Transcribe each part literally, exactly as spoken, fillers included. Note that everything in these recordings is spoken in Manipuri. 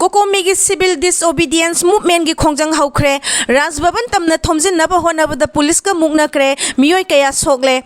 ꯀꯣꯀꯣꯃꯤꯒꯤ civil disobedience movementꯀꯤ ꯈꯣꯡꯖꯪ ꯍꯧꯈ꯭ꯔꯦ꯫ ꯔꯥꯖ ꯚꯕꯟ ꯇꯝꯅ ꯊꯣꯝꯖꯤꯟꯅꯕ ꯍꯣꯠꯅꯕꯗ ꯄꯨꯂꯤꯁꯀ ꯃꯨꯛꯅꯈ꯭ꯔꯦ, ꯃꯤꯑꯣꯏ ꯀꯌꯥ ꯁꯣꯛꯂꯦ꯫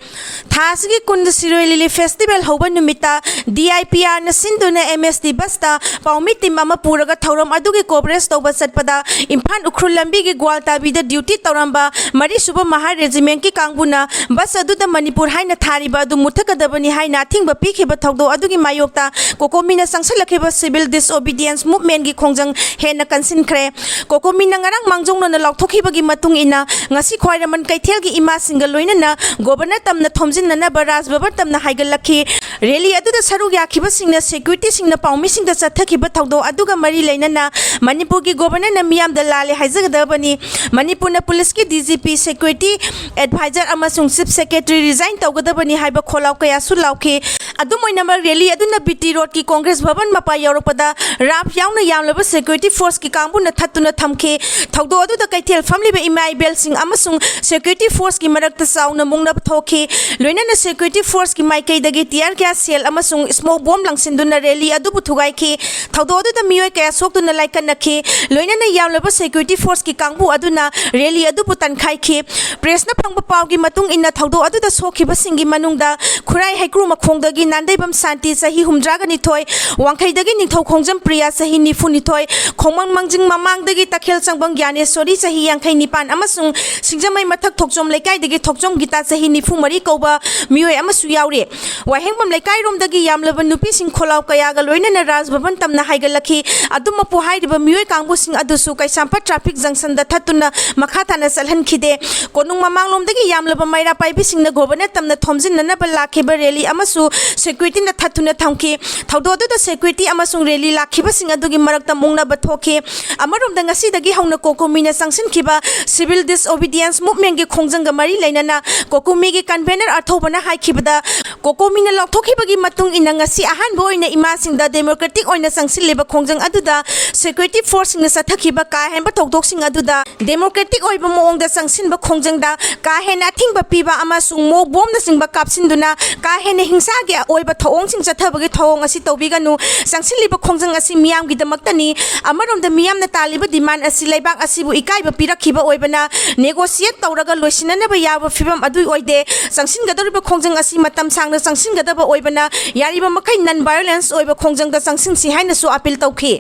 ꯊꯥ ꯑꯁꯤꯒꯤ ꯀꯨꯟꯗ ꯁꯤꯔꯣꯏ ꯂꯤꯂꯤ festival ꯍꯧꯕ ꯅꯨꯃꯤꯠꯇ D I P Rꯅ ꯁꯤꯟꯗꯨꯅ M S T busꯇ ꯄꯥꯎꯃꯤ team ꯑꯃ ꯄꯨꯔꯒ ꯊꯧꯔꯝ ꯑꯗꯨꯒꯤ coverage ꯇꯧꯕ ꯆꯠꯄꯗ ꯏꯝꯐꯥꯜ ꯎꯈ꯭ꯔꯨꯜ ꯂꯝꯕꯤꯒꯤ ꯒ꯭ꯋꯥꯜꯇꯥꯕꯤꯗ duty ꯇꯧꯔꯝꯕ ꯃꯔꯤꯁꯨꯕ ꯃꯍꯥ regimentꯀꯤ ꯀꯥꯡꯕꯨꯅ bus ꯑꯗꯨꯗ ꯃꯅꯤꯄꯨꯔ ꯍꯥꯏꯅ ꯊꯥꯔꯤꯕ ꯑꯗꯨ ꯃꯨꯠꯊꯠꯀꯗꯕꯅꯤ ꯍꯥꯏꯅ ꯑꯊꯤꯡꯕ ꯄꯤꯈꯤꯕ ꯊꯧꯗꯣꯛ ꯑꯗꯨꯒꯤ ꯃꯥꯌꯣꯛꯇ ꯀꯣꯀꯣꯃꯤꯅ ꯆꯪꯁꯤꯜꯂꯛꯈꯤꯕ civil disobedience movementꯀꯤ ꯈꯣꯡꯖꯪ ꯍꯦꯟꯅ ꯀꯟꯁꯤꯟꯈ꯭ꯔꯦ꯫ ꯀꯣꯀꯣꯃꯤꯅ ꯉꯔꯥꯡ ꯃꯥꯡꯖꯧꯅꯅ ꯂꯥꯎꯊꯣꯛꯈꯤꯕꯒꯤ ꯃꯇꯨꯡ ꯏꯟꯅ, ꯉꯁꯤ ꯈ꯭ꯋꯥꯏꯔꯝꯕꯟ ꯀꯩꯊꯦꯜꯒꯤ ꯏꯃꯥꯁꯤꯡꯒ ꯂꯣꯏꯅꯅ ꯒꯣꯕꯔꯅꯔ ꯇꯝꯅ ꯊꯣꯝꯖꯤꯟꯅꯅꯕ ꯔꯥꯖ ꯚꯕꯟ ꯇꯝꯅ ꯍꯥꯏꯒꯠꯂꯛꯈꯤ꯫ Rally ꯑꯗꯨꯗ ꯁꯔꯨꯛ ꯌꯥꯈꯤꯕꯁꯤꯡꯅ securityꯁꯤꯡꯅ ꯄꯥꯎꯃꯤꯁꯤꯡꯗ ꯆꯠꯊꯈꯤꯕ ꯊꯧꯗꯣꯛ ꯑꯗꯨꯒ ꯃꯔꯤ ꯂꯩꯅꯅ ꯃꯅꯤꯄꯨꯔꯒꯤ ꯒꯣꯕꯔꯅꯔꯅ ꯃꯤꯌꯥꯝꯗ ꯂꯥꯜꯂꯦ ꯍꯥꯏꯖꯒꯗꯕꯅꯤ꯫ ꯃꯅꯤꯄꯨꯔꯅ ꯄꯨꯂꯤꯁꯀꯤ D G P, security advisor ꯑꯃꯁꯨꯡ chief secretary resign ꯇꯧꯒꯗꯕꯅꯤ ꯍꯥꯏꯕ ꯈꯣꯜꯂꯥꯎ ꯀꯌꯥꯁꯨ ꯂꯥꯎꯈꯤ꯫ ꯑꯗꯨꯝ ꯑꯣꯏꯅꯃꯛ, rally ꯑꯗꯨꯅ B T Roadꯀꯤ ꯀꯣꯡꯒ꯭ꯔꯦꯁ ꯚꯕꯟ ꯃꯄꯥ ꯌꯧꯔꯛꯄꯗ ꯔꯥꯐ ꯌꯥꯎꯅ ꯌꯥꯝꯂꯕ security forceꯀꯤ ꯀꯥꯡꯕꯨꯅ ꯊꯠꯇꯨꯅ ꯊꯝꯈꯤ꯫ ꯊꯧꯗꯣꯛ ꯑꯗꯨꯗ ꯀꯩꯊꯦꯜ ꯐꯝꯂꯤꯕ ꯏꯃꯥ ꯏꯕꯦꯜꯁꯤꯡ ꯑꯃꯁꯨꯡ security forceꯀꯤ ꯃꯔꯛꯇ ꯆꯥꯎꯅ ꯃꯨꯛꯅꯕ ꯊꯣꯛꯈꯤ꯫ ꯂꯣꯏꯅꯅ security forceꯀꯤ ꯃꯥꯏꯀꯩꯗꯒꯤ tear gas shell ꯑꯃꯁꯨꯡ smoke bomb ꯂꯪꯁꯤꯟꯗꯨꯅ rally ꯑꯗꯨꯕꯨ ꯊꯨꯒꯥꯏꯈꯤ꯫ ꯊꯧꯗꯣꯛ ꯑꯗꯨꯗ ꯃꯤꯑꯣꯏ ꯀꯌꯥ ꯁꯣꯛꯇꯨꯅ ꯂꯥꯏꯀꯠꯅꯈꯤ꯫ ꯂꯣꯏꯅꯅ ꯌꯥꯝꯂꯕ security forceꯀꯤ ꯀꯥꯡꯕꯨ ꯑꯗꯨꯅ rally ꯑꯗꯨꯕꯨ ꯇꯟꯈꯥꯏꯈꯤ꯫ Pressꯅ ꯐꯪꯕ ꯄꯥꯎꯒꯤ ꯃꯇꯨꯡ ꯏꯟꯅ, ꯊꯧꯗꯣꯛ ꯑꯗꯨꯗ ꯁꯣꯛꯈꯤꯕꯁꯤꯡꯒꯤ ꯃꯅꯨꯡꯗ ꯈꯨꯔꯥꯏ ꯍꯩꯀ꯭ꯔꯨ ꯃꯈꯣꯡꯗꯒꯤ ꯅꯥꯟꯗꯩꯕꯝ ꯁꯥꯟꯇꯤ, ꯆꯍꯤ ꯍꯨꯝꯗ꯭ꯔꯥꯒ ꯅꯤꯊꯣꯏ, ꯋꯥꯡꯈꯩꯗꯒꯤ ꯅꯤꯡꯊꯧꯈꯣꯡꯖꯝ ꯄ꯭ꯔꯤꯌꯥ, ꯆꯍꯤ ꯅꯤꯐꯨ ꯅꯤꯊꯣꯏ, ꯈꯣꯡꯃꯟ ꯃꯥꯡꯖꯤꯡ ꯃꯃꯥꯡꯗꯒꯤ ꯇꯈꯦꯜ ꯆꯪꯕꯝ ꯒ꯭ꯌꯥꯅꯦꯁꯣꯔꯤ, ꯆꯍꯤ ꯌꯥꯡꯈꯩ ꯅꯤꯄꯥꯟ, ꯑꯃꯁꯨꯡ ꯁꯤꯡꯖꯃꯩ ꯃꯊꯛ ꯊꯣꯛꯆꯣꯝ ꯂꯩꯀꯥꯏꯗꯒꯤ ꯊꯣꯛꯆꯣꯝ ꯒꯤꯇꯥ, ꯆꯍꯤ ꯅꯤꯐꯨ ꯃꯔꯤ ꯀꯧꯕ ꯃꯤꯑꯣꯏ ꯑꯃꯁꯨ ꯌꯥꯎꯔꯤ꯫ ꯋꯥꯍꯦꯡꯕꯝ ꯂꯩꯀꯥꯏꯔꯣꯝꯗꯒꯤ ꯌꯥꯝꯂꯕ ꯅꯨꯄꯤꯁꯤꯡ ꯈꯣꯜꯂꯥꯎ ꯀꯌꯥꯒ ꯂꯣꯏꯅꯅ ꯔꯥꯖ ꯚꯕꯟ ꯇꯝꯅ ꯍꯥꯏꯒꯠꯂꯛꯈꯤ꯫ ꯑꯗꯨꯃꯛꯄꯨ, ꯍꯥꯏꯔꯤꯕ ꯃꯤꯑꯣꯏ ꯀꯥꯡꯕꯨꯁꯤꯡ ꯑꯗꯨꯁꯨ ꯀꯩꯁꯥꯝꯄꯥꯠ traffic junctionꯗ ꯊꯠꯇꯨꯅ ꯃꯈꯥ ꯇꯥꯅ ꯆꯠꯍꯟꯈꯤꯗꯦ꯫ ꯀꯣꯅꯨꯡ ꯃꯃꯥꯡꯂꯣꯝꯗꯒꯤ ꯌꯥꯝꯂꯕ ꯃꯩꯔꯥ ꯄꯥꯏꯕꯤꯁꯤꯡꯅ ꯒꯣꯕꯔꯅꯔ ꯇꯝꯅ ꯊꯣꯝꯖꯤꯟꯅꯅꯕ ꯂꯥꯛꯈꯤꯕ rally ꯑꯃꯁꯨ securityꯅ ꯊꯠꯇꯨꯅ ꯊꯝꯈꯤ꯫ ꯊꯧꯗꯣꯛ ꯑꯗꯨꯗ security ꯑꯃꯁꯨꯡ rally ꯂꯥꯛꯈꯤꯕꯁꯤꯡ ꯑꯗꯨꯒꯤ ꯃꯔꯛꯇ ꯃꯨꯛꯅꯕ ꯊꯣꯛꯈꯤ꯫ ꯑꯃꯔꯣꯝꯗ, ꯉꯁꯤꯗꯒꯤ ꯍꯧꯅ ꯀꯣꯀꯣꯃꯤꯅ ꯆꯪꯁꯤꯟꯈꯤꯕ civil disobedience movementꯀꯤ ꯈꯣꯡꯖꯪꯒ ꯃꯔꯤ ꯂꯩꯅꯅ ꯀꯣꯀꯣꯃꯤꯒꯤ convener ꯑꯊꯧꯕꯅ ꯍꯥꯏꯈꯤꯕꯗ, ꯀꯣꯀꯣꯃꯤꯅ ꯂꯥꯎꯊꯣꯛꯈꯤꯕꯒꯤ ꯃꯇꯨꯡ ꯏꯟꯅ, ꯉꯁꯤ ꯑꯍꯥꯟꯕ ꯑꯣꯏꯅ ꯏꯃꯥꯁꯤꯡꯗ democratic ꯑꯣꯏꯅ ꯆꯪꯁꯤꯜꯂꯤꯕ ꯈꯣꯡꯖꯪ ꯑꯗꯨꯗ security forceꯁꯤꯡꯅ ꯆꯠꯊꯈꯤꯕ ꯀꯥ ꯍꯦꯟꯕ ꯊꯧꯗꯣꯛꯁꯤꯡ ꯑꯗꯨꯗ democratic ꯑꯣꯏꯕ ꯃꯑꯣꯡꯗ ꯆꯪꯁꯤꯟꯕ ꯈꯣꯡꯖꯪꯗ ꯀꯥ ꯍꯦꯟꯅ ꯑꯊꯤꯡꯕ ꯄꯤꯕ ꯑꯃꯁꯨꯡ smoke bombꯅꯆꯤꯡꯕ ꯀꯥꯞꯁꯤꯟꯗꯨꯅ ꯀꯥ ꯍꯦꯟꯅ ꯍꯤꯡꯁꯥꯒꯤ ꯑꯣꯏꯕ ꯊꯧꯑꯣꯡꯁꯤꯡ ꯆꯠꯊꯕꯒꯤ ꯊꯧꯑꯣꯡ ꯑꯁꯤ ꯇꯧꯕꯤꯒꯅꯨ꯫ ꯆꯪꯁꯤꯜꯂꯤꯕ ꯈꯣꯡꯖꯪ ꯑꯁꯤ ꯃꯤꯌꯥꯝꯒꯤꯗꯃꯛ ꯈꯛꯇꯅꯤ꯫ ꯑꯃꯔꯣꯝꯗ ꯃꯤꯌꯥꯝꯅ ꯇꯥꯜꯂꯤꯕ demand ꯑꯁꯤ ꯂꯩꯕꯥꯛ ꯑꯁꯤꯕꯨ ꯏꯀꯥꯏꯕ ꯄꯤꯔꯛꯈꯤꯕ ꯑꯣꯏꯕꯅ negotiate ꯇꯧꯔꯒ ꯂꯣꯏꯁꯤꯟꯅꯅꯕ ꯌꯥꯕ ꯐꯤꯕꯝ ꯑꯗꯨ ꯑꯣꯏꯗꯦ꯫ ꯆꯪꯁꯤꯟꯒꯗꯧꯔꯤꯕ ꯈꯣꯡꯖꯪ ꯑꯁꯤ ꯃꯇꯝ ꯁꯥꯡꯅ ꯆꯪꯁꯤꯟꯒꯗꯕ ꯑꯣꯏꯕꯅ ꯌꯥꯔꯤꯕ ꯃꯈꯩ non violence ꯑꯣꯏꯕ ꯈꯣꯡꯖꯪꯗ ꯆꯪꯁꯤꯟꯁꯤ ꯍꯥꯏꯅꯁꯨ appeal ꯇꯧꯈꯤ꯫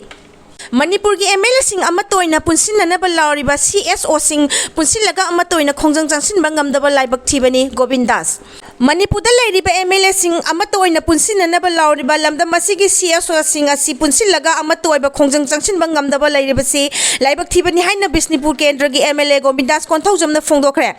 ꯃꯅꯤꯄꯨꯔꯒꯤ MLAꯁꯤꯡ ꯑꯃꯠꯇ ꯑꯣꯏꯅ ꯄꯨꯟꯁꯤꯟꯅꯅꯕ ꯂꯥꯎꯔꯤꯕ CSOꯁꯤꯡ ꯄꯨꯟꯁꯤꯜꯂꯒ ꯑꯃꯠꯇ ꯑꯣꯏꯅ ꯈꯣꯡꯖꯪ ꯆꯪꯁꯤꯟꯕ ꯉꯝꯗꯕ ꯂꯥꯏꯕꯛ ꯊꯤꯕꯅꯤ꯫ ꯒꯣꯕꯤꯟꯗꯥꯁ꯫ ꯃꯅꯤꯄꯨꯔꯗ ꯂꯩꯔꯤꯕ MLAꯁꯤꯡ ꯑꯃꯠꯇ ꯑꯣꯏꯅ ꯄꯨꯟꯁꯤꯟꯅꯅꯕ ꯂꯥꯎꯔꯤꯕ ꯂꯝꯗꯝ ꯑꯁꯤꯒꯤ CSOꯁꯤꯡ ꯑꯁꯤ ꯄꯨꯟꯁꯤꯜꯂꯒ ꯑꯃꯠꯇ ꯑꯣꯏꯕ ꯈꯣꯡꯖꯪ ꯆꯪꯁꯤꯟꯕ ꯉꯝꯗꯕ ꯂꯩꯔꯤꯕꯁꯤ ꯂꯥꯏꯕꯛ ꯊꯤꯕꯅꯤ ꯍꯥꯏꯅ ꯕꯤꯁꯅꯨꯄꯨꯔ ꯀꯦꯟꯗ꯭ꯔꯒꯤ MLA ꯒꯣꯕꯤꯟꯗꯥꯁ ꯀꯣꯟꯊꯧꯖꯝꯅ ꯐꯣꯡꯗꯣꯛꯈ꯭ꯔꯦ꯫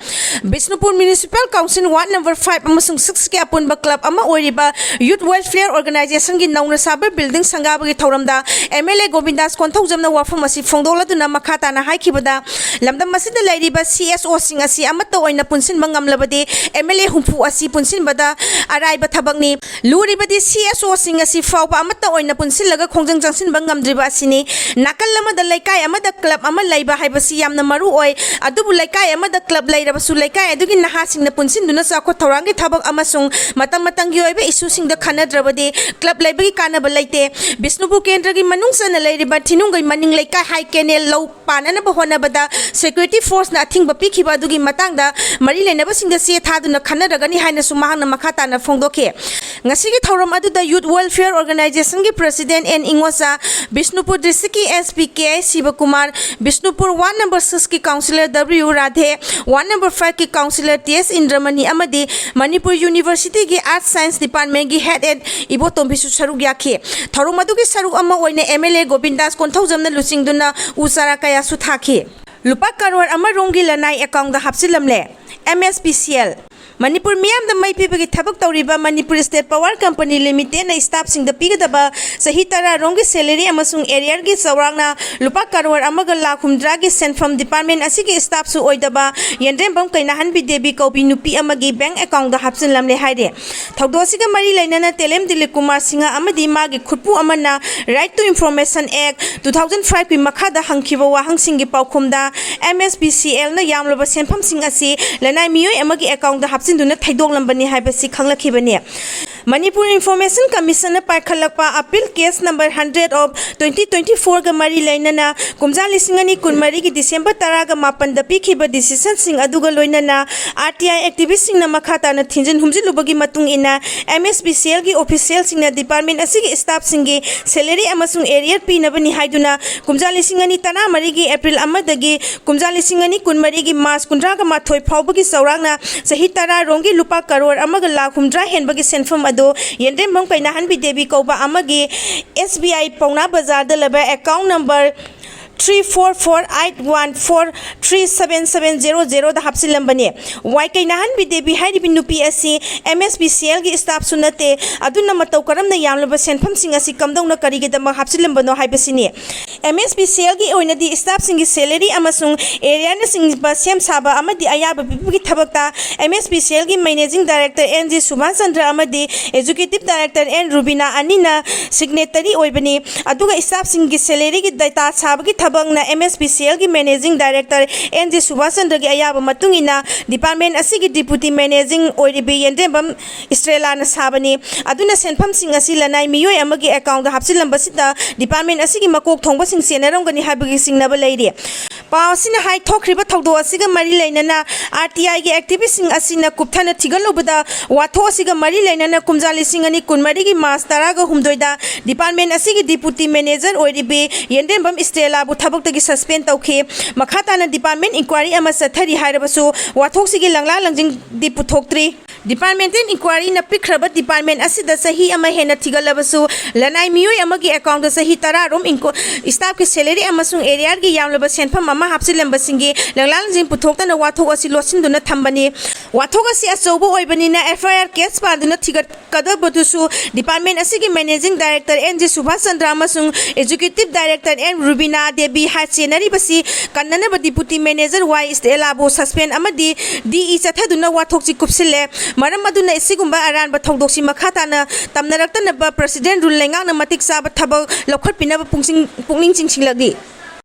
Bishnupur Municipal Council Ward number five ꯑꯃꯁꯨꯡ sixꯀꯤ ꯑꯄꯨꯟꯕ club ꯑꯃ ꯑꯣꯏꯔꯤꯕ Youth Welfare Organizationꯒꯤ ꯅꯧꯅ ꯁꯥꯕ building ꯁꯪꯒꯥꯕꯒꯤ ꯊꯧꯔꯝꯗ MLA ꯒꯣꯕꯤꯟꯗꯥꯁ ꯀꯣꯟꯊꯧꯖꯝꯅ ꯋꯥꯐꯝ ꯑꯁꯤ ꯐꯣꯡꯗꯣꯛꯂꯗꯨꯅ ꯃꯈꯥ ꯇꯥꯅ ꯍꯥꯏꯈꯤꯕꯗ, ꯂꯝꯗꯝ ꯑꯁꯤꯗ ꯂꯩꯔꯤꯕ CSOꯁꯤꯡ ꯑꯁꯤ ꯑꯃꯠꯇ ꯑꯣꯏꯅ ꯄꯨꯟꯁꯤꯟꯕ ꯉꯝꯂꯕꯗꯤ MLA ꯍꯨꯝꯐꯨ ꯑꯁꯤ ꯄꯨꯟꯁꯤꯟꯕꯗ ꯑꯔꯥꯏꯕ ꯊꯕꯛꯅꯤ꯫ ꯂꯨꯔꯤꯕꯗꯤ CSOꯁꯤꯡ ꯑꯁꯤ ꯐꯥꯎꯕ ꯑꯃꯠꯇ ꯑꯣꯏꯅ ꯄꯨꯟꯁꯤꯜꯂꯒ ꯈꯣꯡꯖꯪ ꯆꯪꯁꯤꯟꯕ ꯉꯝꯗ꯭ꯔꯤꯕ ꯑꯁꯤꯅꯤ꯫ ꯅꯥꯀꯜ ꯑꯃꯗ ꯂꯩꯀꯥꯏ ꯑꯃꯗ club ꯑꯃ ꯂꯩꯕ ꯍꯥꯏꯕꯁꯤ ꯌꯥꯝꯅ ꯃꯔꯨ ꯑꯣꯏ꯫ ꯑꯗꯨꯕꯨ ꯂꯩꯀꯥꯏ ꯑꯃꯗ club ꯂꯩꯔꯕꯁꯨ ꯂꯩꯀꯥꯏ ꯑꯗꯨꯒꯤ ꯅꯍꯥꯁꯤꯡꯅ ꯄꯨꯟꯁꯤꯟꯗꯨꯅ ꯆꯥꯎꯈꯠ ꯊꯧꯔꯥꯡꯒꯤ ꯊꯕꯛ ꯑꯃꯁꯨꯡ ꯃꯇꯝ ꯃꯇꯝꯒꯤ ꯑꯣꯏꯕ issueꯁꯤꯡꯗ ꯈꯟꯅꯗ꯭ꯔꯕꯗꯤ club ꯂꯩꯕꯒꯤ ꯀꯥꯟꯅꯕ ꯂꯩꯇꯦ꯫ ꯕꯤꯁꯅꯨꯄꯨꯔ ꯀꯦꯟꯗ꯭ꯔꯒꯤ ꯃꯅꯨꯡ ꯆꯟꯅ ꯂꯩꯔꯤꯕ ꯊꯤꯅꯨꯡꯒꯩ ꯃꯅꯤꯡ ꯂꯩꯀꯥꯏ ꯍꯥꯏ ꯀꯦꯅꯦꯜ ꯂꯧ ꯄꯥꯟꯅꯅꯕ ꯍꯣꯠꯅꯕꯗ security forceꯅ ꯑꯊꯤꯡꯕ ꯄꯤꯈꯤꯕ ꯑꯗꯨꯒꯤ ꯃꯇꯥꯡꯗ ꯃꯔꯤ ꯂꯩꯅꯕꯁꯤꯡꯗ ꯆꯦ ꯊꯥꯗꯨꯅ ꯈꯟꯅꯔꯒꯅꯤ ꯍꯥꯏꯅꯁꯨ ꯃꯍꯥꯛꯅ ꯃꯈꯥ ꯇꯥꯅ ꯐꯣꯡꯗꯣꯛꯈꯤ꯫ ꯉꯁꯤꯒꯤ ꯊꯧꯔꯝ ꯑꯗꯨꯗ Youth Welfare Organizationꯒꯤ President ꯑꯦꯟ ꯏꯉꯣꯆꯥ, ꯕꯤꯁꯅꯨꯄꯨꯔ districtꯀꯤ SP K I Shibakumar, Bishnupur Ward number sixꯀꯤ Councillor W Radhe, Ward number fiveꯀꯤ Councillor ꯇꯤ ꯑꯦꯁ ꯏꯟꯗ꯭ꯔꯃꯅꯤ ꯑꯃꯗꯤ ꯃꯅꯤꯄꯨꯔ Universityꯒꯤ Earth Science Departmentꯀꯤ Head ꯑꯦꯟ ꯏꯕꯣꯇꯣꯝꯕꯤꯁꯨ ꯁꯔꯨꯛ ꯌꯥꯈꯤ꯫ ꯊꯧꯔꯝ ꯑꯗꯨꯒꯤ ꯁꯔꯨꯛ ꯑꯃ ꯑꯣꯏꯅ MLA ꯒꯣꯕꯤꯟꯗꯥꯁ ꯀꯣꯟꯊꯧꯖꯝꯅ ꯂꯨꯆꯤꯡꯗꯨꯅ ꯎ ꯆꯥꯔꯥ ꯀꯌꯥꯁꯨ ꯊꯥꯈꯤ꯫ ꯂꯨꯄꯥ ꯀꯔꯣꯔ ꯑꯃ ꯔꯣꯝꯒꯤ ꯂꯅꯥꯏ accountꯗ ꯍꯥꯞꯆꯤꯜꯂꯝꯂꯦ꯫ MSPCL꯫ ꯃꯅꯤꯄꯨꯔ ꯃꯤꯌꯥꯝꯗ ꯃꯩ ꯄꯤꯕꯒꯤ ꯊꯕꯛ ꯇꯧꯔꯤꯕ ꯃꯅꯤꯄꯨꯔ State Power Company Limitedꯅ staffꯁꯤꯡꯗ ꯄꯤꯒꯗꯕ ꯆꯍꯤ ꯇꯔꯥ ꯔꯣꯝꯒꯤ salary ꯑꯃꯁꯨꯡ arrearꯒꯤ ꯆꯥꯎꯔꯥꯛꯅ ꯂꯨꯄꯥ ꯀꯔꯣꯔ ꯑꯃꯒ ꯂꯥꯈ ꯍꯨꯝꯗ꯭ꯔꯥꯒꯤ ꯁꯦꯟꯐꯝ department ꯑꯁꯤꯒꯤ staffꯁꯨ ꯑꯣꯏꯗꯕ ꯌꯦꯟꯗ꯭ꯔꯦꯝꯕꯝ ꯀꯩꯅꯥꯍꯟꯕꯤ ꯗꯦꯕꯤ ꯀꯧꯕꯤ ꯅꯨꯄꯤ ꯑꯃꯒꯤ bank accountꯗ ꯍꯥꯞꯆꯤꯜꯂꯝꯂꯦ ꯍꯥꯏꯔꯦ꯫ ꯊꯧꯗꯣꯛ ꯑꯁꯤꯒ ꯃꯔꯤ ꯂꯩꯅꯅ ꯇꯦꯂꯦꯝ ꯗꯤꯂꯤꯞ ꯀꯨꯃꯥꯔ ꯁꯤꯡꯍ ꯑꯃꯗꯤ ꯃꯥꯒꯤ ꯈꯨꯠꯄꯨ ꯑꯃꯅ Right to Information Act two thousand fiveꯀꯤ ꯃꯈꯥꯗ ꯍꯪꯈꯤꯕ ꯋꯥꯍꯪꯁꯤꯡꯒꯤ ꯄꯥꯎꯈꯨꯝꯗ MSPCLꯅ ꯌꯥꯝꯂꯕ ꯁꯦꯟꯐꯝꯁꯤꯡ ꯑꯁꯤ ꯂꯅꯥꯏ ꯃꯤꯑꯣꯏ ꯑꯃꯒꯤ accountꯗ ꯍꯥꯞꯆꯤꯟꯗꯨꯅ ꯊꯩꯗꯣꯛꯂꯝꯕꯅꯤ ꯍꯥꯏꯕꯁꯤ ꯈꯪꯂꯛꯈꯤꯕꯅꯤ꯫ Manipur Information Commissionꯅ ꯄꯥꯏꯈꯠꯂꯛꯄ appeal case number hundred of twenty twenty-fourꯒ ꯃꯔꯤ ꯂꯩꯅꯅ ꯀꯨꯝꯖꯥ ꯂꯤꯁꯤꯡ ꯑꯅꯤ ꯀꯨꯟꯃꯔꯤꯒꯤ December ꯇꯔꯥꯒ ꯃꯥꯄꯟꯗ ꯄꯤꯈꯤꯕ decisionꯁꯤꯡ ꯑꯗꯨꯒ ꯂꯣꯏꯅꯅ RTI activistꯁꯤꯡꯅ ꯃꯈꯥ ꯇꯥꯅ ꯊꯤꯟꯖꯤꯟ ꯍꯨꯝꯖꯤꯜꯂꯨꯕꯒꯤ ꯃꯇꯨꯡ ꯏꯟꯅ MSPCLꯒꯤ officialꯁꯤꯡꯅ department ꯑꯁꯤꯒꯤ staffꯁꯤꯡꯒꯤ salary ꯑꯃꯁꯨꯡ arrear ꯄꯤꯅꯕꯅꯤ ꯍꯥꯏꯗꯨꯅ ꯀꯨꯝꯖꯥ ꯂꯤꯁꯤꯡ ꯑꯅꯤ ꯇꯔꯥꯃꯔꯤꯒꯤ April ꯑꯃꯗꯒꯤ ꯀꯨꯝꯖꯥ ꯂꯤꯁꯤꯡ ꯑꯅꯤ ꯀꯨꯟꯃꯔꯤꯒꯤ March ꯀꯨꯟꯊ꯭ꯔꯥꯒ ꯃꯥꯊꯣꯏ ꯐꯥꯎꯕꯒꯤ ꯆꯥꯎꯔꯥꯛꯅ ꯆꯍꯤ ꯇꯔꯥ ꯔꯣꯝꯒꯤ ꯂꯨꯄꯥ ꯀꯔꯣꯔ ꯑꯃꯒ ꯂꯥꯈ ꯍꯨꯝꯗ꯭ꯔꯥ ꯍꯦꯟꯕꯒꯤ ꯁꯦꯟꯐꯝ ꯑꯗꯨ ꯌꯦꯟꯗ꯭ꯔꯦꯝꯕꯝ ꯀꯩꯅꯥꯍꯟꯕꯤ ꯗꯦꯕꯤ ꯀꯧꯕ ꯑꯃꯒꯤ SBI ꯄꯥꯎꯅꯥ ꯕꯖꯥꯔꯗ ꯂꯩꯕ account number three four four eight one four three seven seven zero zeroꯗ ꯍꯥꯞꯆꯤꯜꯂꯝꯕꯅꯤ꯫ ꯋꯥꯏ ꯀꯩꯅꯥꯍꯟꯕꯤ ꯗꯦꯕꯤ ꯍꯥꯏꯔꯤꯕꯤ ꯅꯨꯄꯤ ꯑꯁꯤ MSPCLꯒꯤ staffꯁꯨ ꯅꯠꯇꯦ, ꯑꯗꯨꯅ ꯃꯇꯧ ꯀꯔꯝꯅ ꯌꯥꯝꯂꯕ ꯁꯦꯟꯐꯝꯁꯤꯡ ꯑꯁꯤ ꯀꯝꯗꯧꯅ ꯀꯔꯤꯒꯤꯗꯃꯛ ꯍꯥꯞꯆꯤꯜꯂꯝꯕꯅꯣ ꯍꯥꯏꯕꯁꯤꯅꯤ꯫ MSPCLꯒꯤ ꯑꯣꯏꯅꯗꯤ staffꯁꯤꯡꯒꯤ salary ꯑꯃꯁꯨꯡ arrearꯅꯆꯤꯡꯕ ꯁꯦꯝ ꯁꯥꯕ ꯑꯃꯗꯤ ꯑꯌꯥꯕ ꯄꯤꯕꯒꯤ ꯊꯕꯛꯇ MSPCLꯒꯤ Managing Director N G Subhas Chandra ꯑꯃꯗꯤ Executive Director N ꯔꯨꯕꯤꯅꯥ ꯑꯅꯤꯅ signatory ꯑꯣꯏꯕꯅꯤ꯫ ꯑꯗꯨꯒ staffꯁꯤꯡꯒꯤ salaryꯒꯤ data ꯁꯥꯕꯒꯤ ꯊꯕꯛꯅ MSPCLꯒꯤ Managing Director N G Subhas ꯆꯟꯗ꯭ꯔꯒꯤ ꯑꯌꯥꯕ ꯃꯇꯨꯡ ꯏꯟꯅ department ꯑꯁꯤꯒꯤ deputy managing ꯑꯣꯏꯔꯤꯕꯤ ꯌꯦꯟꯗ꯭ꯔꯦꯝꯕꯝ ꯏꯁꯇ꯭ꯔꯦꯂꯥꯅ ꯁꯥꯕꯅꯤ꯫ ꯑꯗꯨꯅ ꯁꯦꯟꯐꯝꯁꯤꯡ ꯑꯁꯤ ꯂꯅꯥꯏ ꯃꯤꯑꯣꯏ ꯑꯃꯒꯤ accountꯗ ꯍꯥꯞꯆꯤꯜꯂꯝꯕꯁꯤꯗ department ꯑꯁꯤꯒꯤ ꯃꯀꯣꯛ ꯊꯣꯡꯕꯁꯤꯡ ꯆꯦꯟꯅꯔꯝꯒꯅꯤ ꯍꯥꯏꯕꯒꯤ ꯆꯤꯡꯅꯕ ꯂꯩꯔꯤ꯫ ꯄꯥꯎ ꯑꯁꯤꯅ ꯍꯥꯏ, ꯊꯣꯛꯈ꯭ꯔꯤꯕ ꯊꯧꯗꯣꯛ ꯑꯁꯤꯒ ꯃꯔꯤ ꯂꯩꯅꯅ RTIꯒꯤ activistꯁꯤꯡ ꯑꯁꯤꯅ ꯀꯨꯞꯊꯅ ꯊꯤꯒꯠꯂꯨꯕꯗ ꯋꯥꯊꯣꯛ ꯑꯁꯤꯒ ꯃꯔꯤ ꯂꯩꯅꯅ ꯀꯨꯝꯖꯥ ꯂꯤꯁꯤꯡ ꯑꯅꯤ ꯀꯨꯟꯃꯔꯤꯒꯤ March ꯇꯔꯥꯒ ꯍꯨꯝꯗꯣꯏꯗ department ꯑꯁꯤꯒꯤ deputy manager ꯑꯣꯏꯔꯤꯕꯤ ꯌꯦꯟꯗ꯭ꯔꯦꯝꯕꯝ ꯏꯁꯇ꯭ꯔꯦꯂꯥꯕꯨ ꯊꯕꯛꯇꯒꯤ suspend ꯇꯧꯈꯤ꯫ ꯃꯈꯥ ꯇꯥꯅ department inquiry ꯑꯃ ꯆꯠꯊꯔꯤ ꯍꯥꯏꯔꯕꯁꯨ ꯋꯥꯊꯣꯛꯁꯤꯒꯤ ꯂꯪꯂꯥ ꯂꯪꯖꯤꯡꯗꯤ ꯄꯨꯊꯣꯛꯇ꯭ꯔꯤ꯫ Departmental inquiryꯅ ꯄꯤꯛꯈ꯭ꯔꯕ department ꯑꯁꯤꯗ ꯆꯍꯤ ꯑꯃ ꯍꯦꯟꯅ ꯊꯤꯒꯠꯂꯕꯁꯨ ꯂꯅꯥꯏ ꯃꯤꯑꯣꯏ ꯑꯃꯒꯤ accountꯗ ꯆꯍꯤ ꯇꯔꯥ ꯔꯣꯝ inqu-, staffꯀꯤ salary ꯑꯃꯁꯨꯡ arrearꯒꯤ ꯌꯥꯝꯂꯕ ꯁꯦꯟꯐꯝ ꯑꯃ ꯍꯥꯞꯆꯤꯜꯂꯝꯕꯁꯤꯡꯒꯤ ꯂꯪꯂꯥ ꯂꯪꯖꯤꯡ ꯄꯨꯊꯣꯛꯇꯅ ꯋꯥꯊꯣꯛ ꯑꯁꯤ ꯂꯣꯠꯁꯤꯟꯗꯨꯅ ꯊꯝꯕꯅꯤ꯫ ꯋꯥꯊꯣꯛ ꯑꯁꯤ ꯑꯆꯧꯕ ꯑꯣꯏꯕꯅꯤꯅ FIR case ꯄꯥꯟꯗꯨꯅ ꯊꯤꯒꯠꯀꯗꯕꯗꯨꯁꯨ department ꯑꯁꯤꯒꯤ Managing Director N G Subhas Chandra ꯑꯃꯁꯨꯡ Executive Director N ꯔꯨꯕꯤꯅꯥ ꯗꯦꯕꯤ ꯍꯥꯏ ꯆꯦꯟꯅꯔꯤꯕꯁꯤ ꯀꯟꯅꯅꯕ deputy manager ꯋꯥꯏ ꯏꯁꯇꯦꯂꯥꯕꯨ suspend ꯑꯃꯗꯤ DE ꯆꯠꯊꯗꯨꯅ ꯋꯥꯊꯣꯛꯁꯤ ꯀꯨꯞꯁꯤꯜꯂꯦ꯫ ꯃꯔꯝ ꯑꯗꯨꯅ ꯑꯁꯤꯒꯨꯝꯕ ꯑꯔꯥꯟꯕ ꯊꯧꯗꯣꯛꯁꯤ ꯃꯈꯥ ꯇꯥꯅ ꯇꯝꯅꯔꯛꯇꯅꯕ President Rule ꯂꯩꯉꯥꯛꯅ ꯃꯇꯤꯛ ꯆꯥꯕ ꯊꯕꯛ ꯂꯧꯈꯠꯄꯤꯅꯕ ꯄꯨꯛꯁꯤꯡ-, ꯄꯨꯛꯅꯤꯡ ꯆꯤꯡꯁꯤꯜꯂꯛꯂꯤ꯫